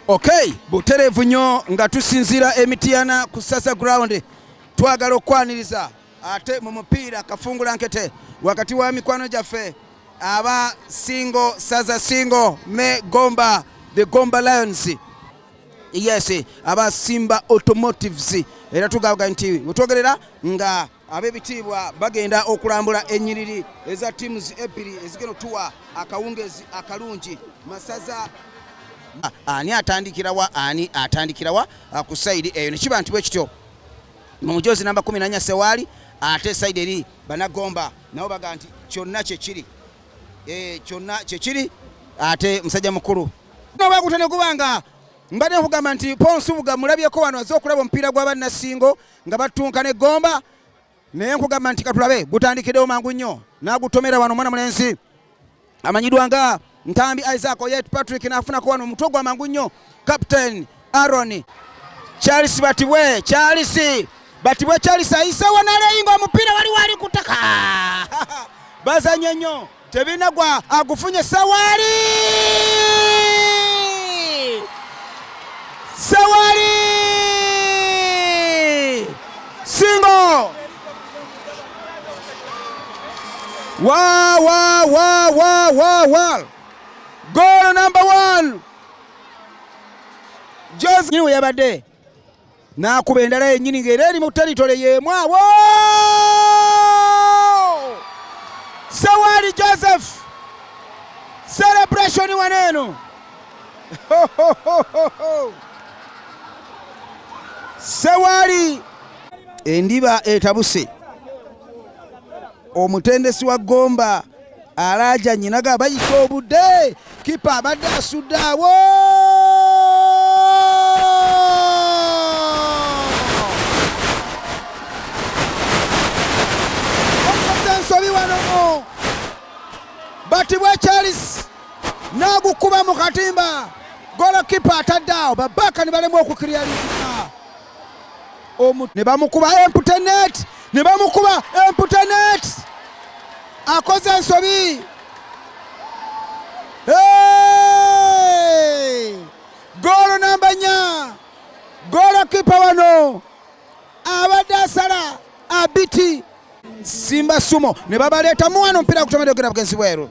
Okay, butereevu nnyo nga tusinziira emitiyana ku Ssaza ground. Twagala okukwaniriza ate mu mupiira kafungula nkete wakati wa mikwano gyaffe aba Singo Ssaza Singo me Gomba, the Gomba Lions. Yes, aba Simba Automotives. Era tugamba nti wetwogerera nga ab'ebitiibwa bagenda okulambula ennyiriri eza teams ebbiri ezigenda otuwa akawungezi akalungi. Masaza ani atandikirawa, ani atandikirawa ku side eyo? Nekiba nti bwekityo mu mujozi namba 14 Sewaali, ate side eri banagomba nabo baga nti kyonna kyekiri, kyonna kyekiri. Ate musajja mukulu nobagutane kubanga mbadde nkugamba nti Paul Nsubuga mulabyeko wano azze okulaba omupiira gw'abannasingo nga battunka ne Gomba, naye nkugamba nti katulabe gutandikiddewo mangu nnyo n'agutomera wano omwana mulenzi amanyiddwa nga Ntambi Isaac Oyet Patrick, n'afunako wano omutwe gwa mangu nnyo Captain Aaron Charles Batibwe. Charles Batibwe, Charles ayisewo n'aleyinga omupiira wali wali ku ttaka. Bazanye nnyo, tebinagwa, agufunye Sewali, Sewali Singo. Wa wa wa wa wa wa, goal number 1. Jose we yabadde n'akuba endala yennyini ng'era eri mu territory y'emu awo. Sewali Joseph, celebration wano eno. Sewali endiba etabuse. Omutendesi wa Gomba alaja nyinaga bayisa obudde, kipa abadde asudde awo. Ensobi wano Batibwe Charles n'agukuba mu katimba, golokipa atadde awo, babaka ne balemwa okukiryalinga ne bamukuba empty net, ne bamukuba empty net, akoze ensobi. Goolo namba 4, golokipa wano abadde asala abiti Simba Sumo ne babaleetamu wano omupiira gutomedde ogenda bugenzi bweru.